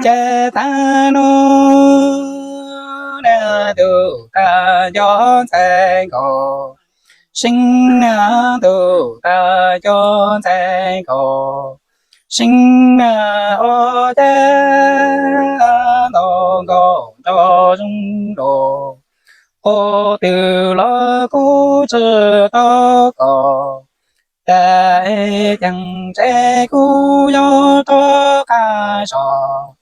Ces tag nub na ntuj tag nco ntxhais nkaus, seeb na ntuj tag nco ntxhais nkaus, seeb na ua cas ntau nkaus nrog zoo los, qhov twg los kuj tsis tau kom, tas ceeb tsam kuj yuav rov qab zov.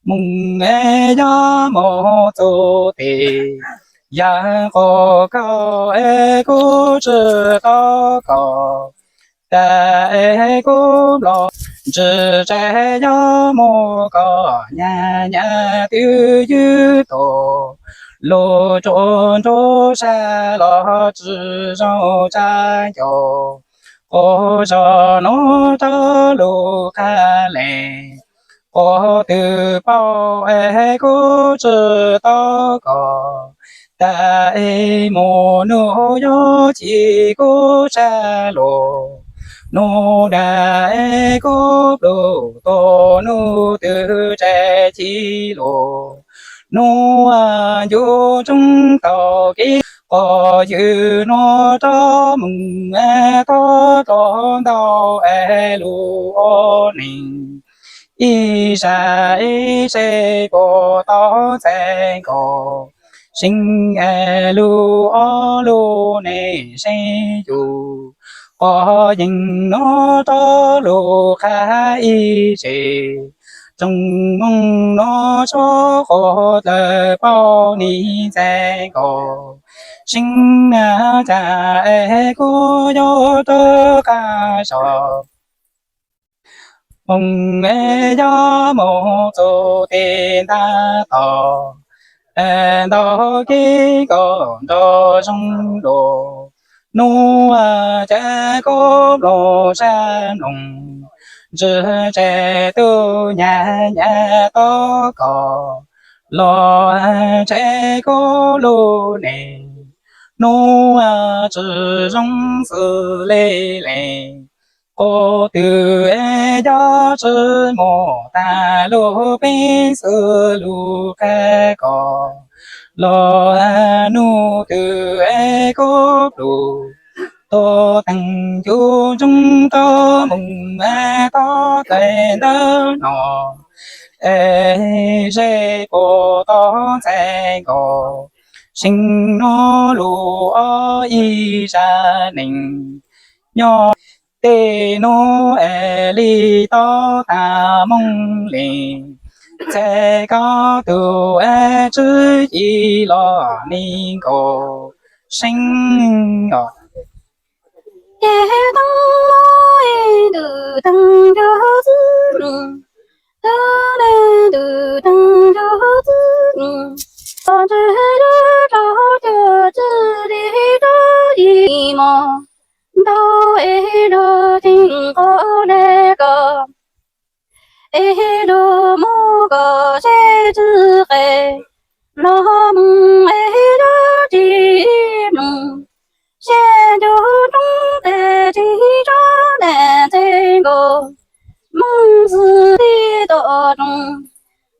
Moos es yog moos txum tim, yam qhov koj es kuj tsis tau kom, tas es kuj nplos. Ntsis tsev yog mus kom nyab nyab twb ywg tus, lub tsuas nruab sab los tsis zoo tsa ncaus, qhov zog nuav rov lug qha le, qhov twg paub es kuj tsis tau kom, tas es mus nub yuav chim kuv sab lug, nub dag es kuv pluj tuag, nub twg tsev chim lug, nub ncu tsoob tau kev, qhov ywg nuav rov moog es thov rov ntau es lug ua neeg, ib zag ib zag puas tau ntxhais nkaus, seeb es lug ua lug neej seeb yug, qhov yeej nuav rov lug qha ib zag, tsoom moog nuav txhua qhov dlawg paub neeg ntxhais nkaus, seeb na cas es kuv yuav rov qab zov. Moos es yog moos txum tim ntag tod, es ntau kev kom nrog zoo los, nub ces kuv nplooj sab nplooj, ntsis tsev tub nyab nyab tau kom, los tsev kuv lub neej, nub tsis zoo xws le le, qhov twg es yog tsis mus tag lub peeb xwm lug qha kom, los nub twg es kuv pluj tuag teem ncu tsoob rov moog es thov dlawg ntawm no, es zag puas tau ntxhais nkaus, seeb nuav lug ua ib zag neeg nyob. Tej nuav es li tau tag moog le, ntxhais koj tug es tswv yim los neeg nkaus, seeb os. Ces tau muaj ib tug teev ncu txwv, tug ne tug teev ncu txwv, tau ntswg yuav rau cuag tsi li rau ib mos ntau es lug ceev nqos le koj, es lug mus koj seb tsi qe los moog es yuav tsi moog, seb ncu roob tes tsi tso ntawm ntxhais nkaus, moog xwb tib tog roog,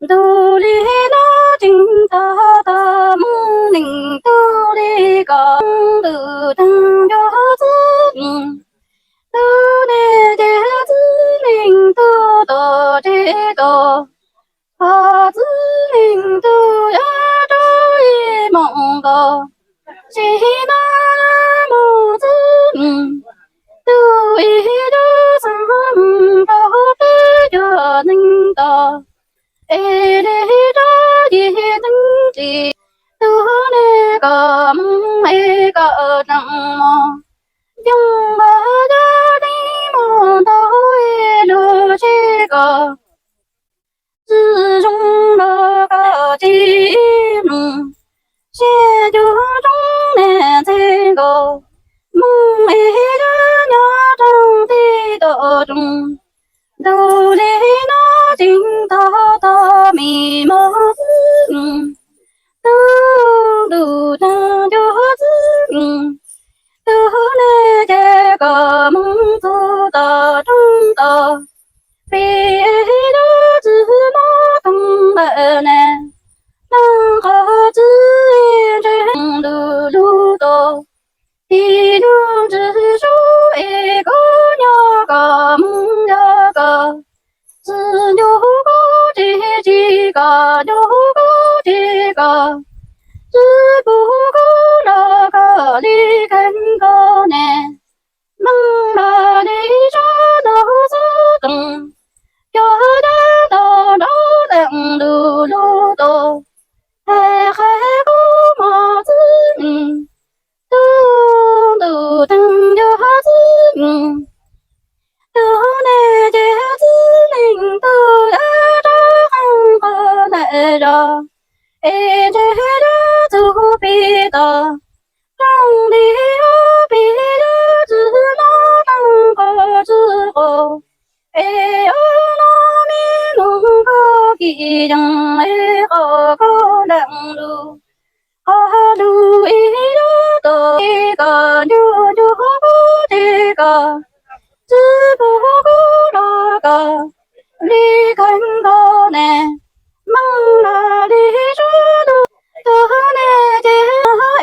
ntug li no tseem tau tog moog neeg tug li koj, tug teev ncu txwv, tug ne ces txwv neeg tug tog tsev tog, ho txwv neeg tug yuav rau ib moos nkaus, tsis no yuav mus txwv neeg tug ib tug xav moog rau peb cuag neeg tog, es li rau yim teev tsi, tug ne koj moog es koj tseem mos, yoog nkaus yog teeb moog ntau es lug seb koj tsi zoo los koj tsi moog, seb ncu roob ne ntxhais nkaus, moog es yuav nyob rau tib tog roog, ntug li no tseem tau tog me mos xwb, tug tug teev ncu txwv, tug ne ces koj moog txug tog roog tog, peb ne, neeg qhov txwv ntshe ntuj lub tuaj, ib lub ntsws zub es koj nyob koj mus yog koj, txwv nco koj tsis tsis koj nco koj tsis koj, txwv pub koj nrog koj li kheej koj ne. Meej mam li sab ntuj xub toom, cov dab tau nrov teej ntuj lub tuaj, hais qhia koj mos txwv meej, tub ntuj teej yog txwv meej, yog nej ces txwv meej tub yog rov qeej qhov ntawm zos, es ntshe yog txuj pim tod, zoo li ob peb yog txwv no teej qhov txwv qaub, es yog no me noog koj kim yeej es qhov koj nteej lus, qhov lus ib lub tuaj es koj nco nco koj tsis koj, txwv pub koj nrog koj li kheej koj ne. Meej mam li sab ntuj, cov nej ces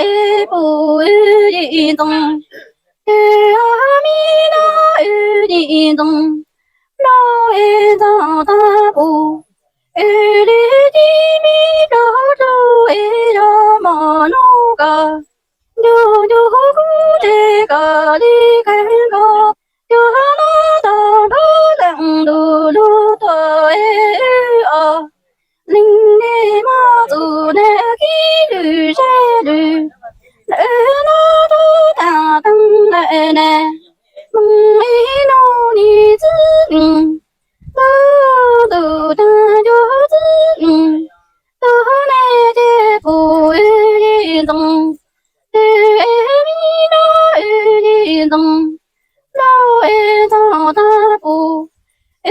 es pub wb yim ntxoov, ces me no wb yim ntxoov, no es ntxoov tag pub, es li tib me plaub rau es yog mos nub koj, nco nco koj tsis koj li kheej koj, yog no tau nrov teej ntuj lub tuaj es wb ob leeg nej mos txwv nej khib lwm sab lwm, lwm no rov tag teej lawm ne. Meej ib no nim txwv meej, tub ntuj teej yog txwv meej, tub nej ces pub wb yim ntxoov, ces es me no wb yim ntxoov, no es ntxoov tag pub,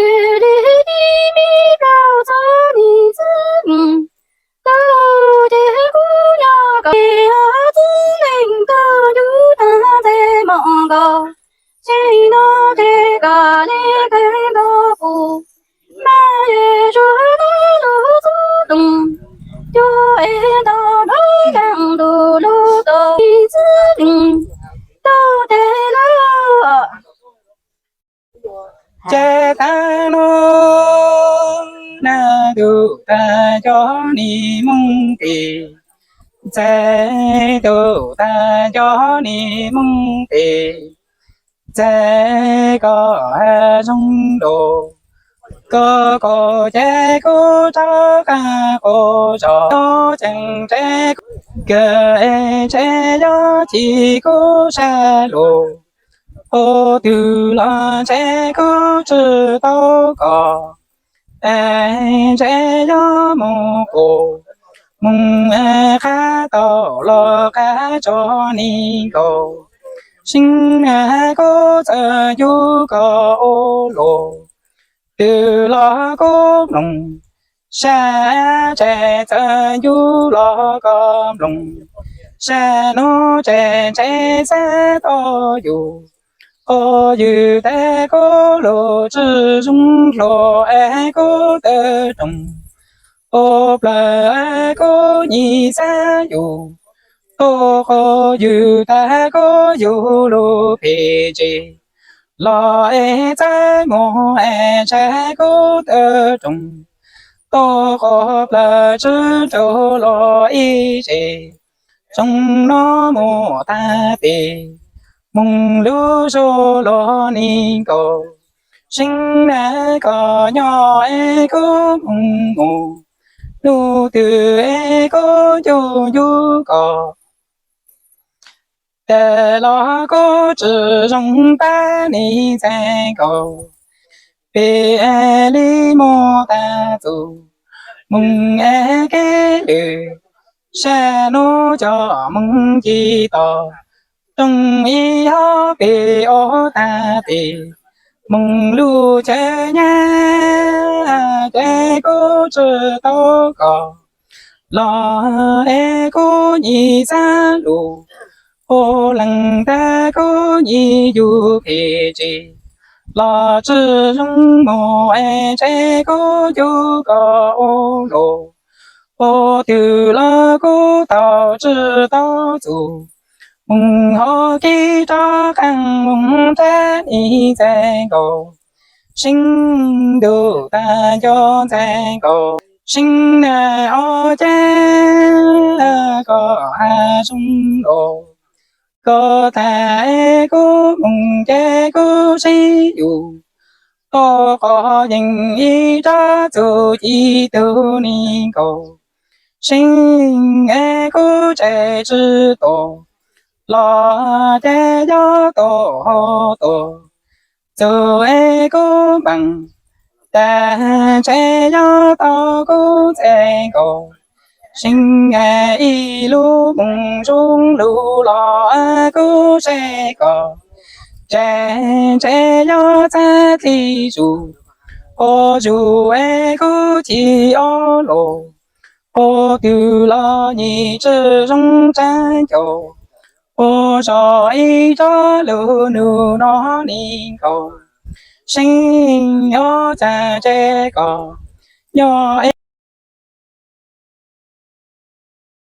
es li tib me plaub txog nim txwv meej, tub ces kuv nyob koj, txwv meej tub ncu tag ntxhe mos koj, tseem no ces koj li kheej koj pub, mas yog suav tub lub xub toom, cov es ntau nrov teej ntuj lub tuaj nim txwv meej, tub ces lawm. Ces tag no na, tub tag cov nim moog tes, txais tub tag cov nim moog tes, txais koj zoo lus, koj koj ces kuv rov qab quas zos, tub ceeb ntshe kuv kawg es ntshe yog tsis kuv sab lus, ua twg los ntshe kuv tsis tau koj, es ntshe yog moog kuv moog qab tau los qab tso nim nkaus, seem kuv txawm ncu koj ua luag, twg los kuv mloog, sab tsev txawm ncu los koj mloog, sab nuav tsev ntshe xav tau yug, ua yug tag kuv lug tsi zoo hlo es kuv tawm roog, ua plawg es kuv nyiam xav yug, ua quas yug tag kuv yug lug phem tsev, los es txaj muag es ntshai kuv tawm roog, ua quas plawg tsi raug los ib tsev, zoo no mus tag tes, moog lug zug los nim nkaus, seem koj nyob es kuv moog mus, nub twg es kuv ncu ncu koj, tag los kuv tsi zoo pab nim txais nkaus, peb li muaj tag txug moog es kev lwm, sab nuav coj moog ci tos, rooj ib hov peb ob tag tes, moog lug cawv nyab ces kuv tsi tau koj, los es kuv nyiam xav lug, ua leej tag kuv nyiam yug phem tsev, los tsi zoo mus es ntshe kuv ncu koj ua luag, Qhov twg los kuj tau tsis tau txuj, moog ho kib rov qaab moog nrag ib ntxhais nkaus. Seeb ntuj tag nco ntxhais nkaus, Seeb na ob cag koj has zoo nkaus. Koj tag es kuv moog ces kuv sib yug, koj qhov yeej ib rab txuj ci tug neeg nkaus. Seeb es kuv tsev tsis tua, los ces yog tua ho tua, txuj es kuv npeej, tag ntshe yog tau kuv ntxhais nkaus. Seeb es ib lub moog zoo lug los kuv seb koj, tag ntshe yog txaj dlej zug, ua zug es kuv chim ob lug. Qhov twg los yeej tsis zoo tsaab ncaus, ua zog ib rab lug nub no neeg nkaus. Seeb nyob txag ntshe koj, nyob